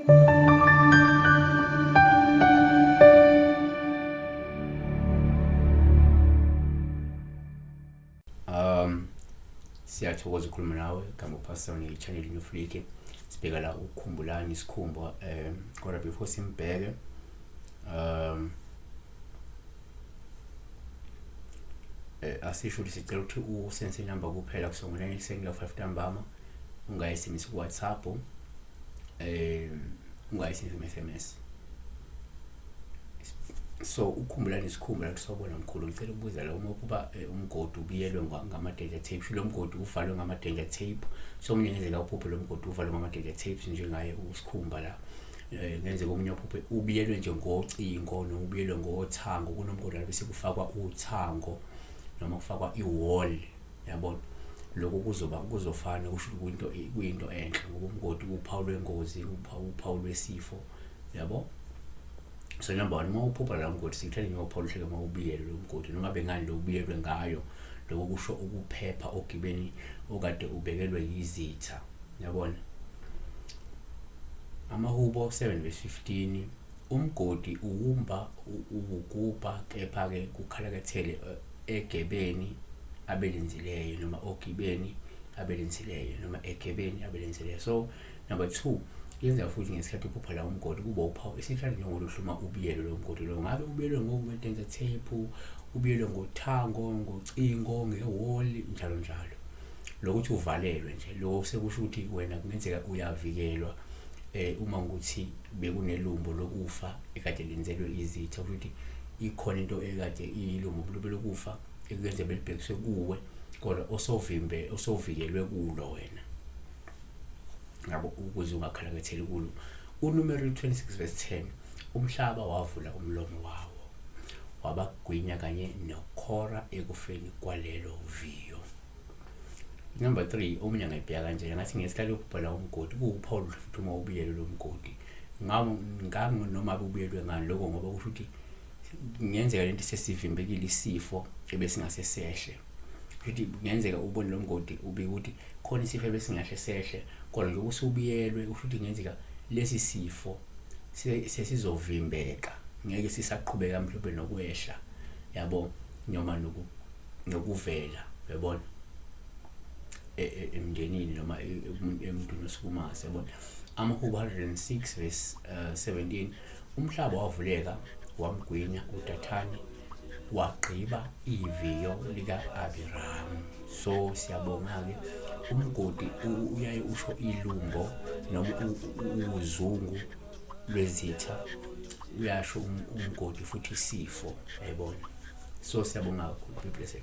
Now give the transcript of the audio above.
Siyathokoza ukukhuluma nawe gama uPastor nge-channel Newflake. Sibheka la ukukhumbulani isikhumba kodwa before simbheke asisho ukuthi sicela ukuthi usense inamba kuphela kusongoleni ekuseni ka-5 ntambama, ungayi-SMS ku-WhatsApp, ungayi-send SMS. So ukukhumbula nesikhumba la sawubona mkhulu, ngicela ukubuza la uma kuba umgodi ubiyelwe ngama-danger tape, sho lo mgodi uvalwe ngama-danger tape. So omunye ngenzeka uphuphe lo mgodi uvalwe ngama-danger tapes njengaye usikhumba la. Ngenzeka omunye uphuphe ubiyelwe nje ngocingo noma ubiyelwe ngothango, kunomgodi la bese kufakwa uthango noma kufakwa i-wall, yabona. Lokho kuzoba kuzofana kusho kuyinto kuyinto enhle ngoba umgodi uphawu lwengozi, uphawu lwesifo, yabo. So number 1, uma uphupha la mgodi sikuthanda njengophawu oluhleke uma ubiyelwe lo mgodi noma bengani lo ubiyelwe ngayo, lokho kusho ukuphepha ogibeni okade ubekelwe yizitha, yabona. Amahubo 7 verse 15, umgodi uwumba uwugubha kepha-ke kukhalakethele egebeni abelenzileyo noma ogibeni abelenzileyo noma egebeni abelenzileyo. So number 2, yenza futhi ngesikhathi uphupha la umgodi kuba uphawu esihlala njengoluhluma ubiyelo lo mgodi lo, ngabe ubiyelwe ngokudenza tape, ubiyelwe ngothango, ngocingo, ngewall, njalo njalo. Lokuthi uvalelwe nje lo sekusho ukuthi wena kungenzeka uyavikelwa uma ukuthi bekunelumbo lokufa ekade lenzelwe izitha, kusho ukuthi ikhona into ekade iyilumbo lokufa ekuyenze belibhekiswe kuwe kodwa osovimbe osovikelwe kulo wena, ngabo ukuze ungakhalaketheli kulo. UNumeri 26 verse 10, umhlaba wavula umlomo wawo wabagwinya kanye noKhora ekufeni kwalelo viyo. Number 3, omunye angayibheka kanje, ngathi ngesikhathi ukubhala umgodi kuwuphawu oluhle futhi uma ubiyelwe lo mgodi ngawo noma ubiyelwe ngani lokho, ngoba kusho ukuthi kungenzeka lento sesivimbekile isifo ebesingase sehle. Futhi kungenzeka ubone lo mgodi ubike ukuthi khona isifo ebesingahle sehle, kodwa njengoba usubiyelwe kusho ukuthi kungenzeka lesi sifo sesizovimbeka, ngeke sisaqhubeka mhlawumbe nokwehla, yabo, noma nokuvela, uyabona, emndenini noma emntwini osukumazi, yabona. Amahubo 106 verse 17, umhlaba wavuleka wamgwinya uDathani wagqiba iviyo lika-Abiramu. So siyabonga-ke, umgodi uyaye usho ilumbo noma uzungu lwezitha, uyasho umgodi futhi isifo, yayibona. So siyabonga kakhulu, be blessed.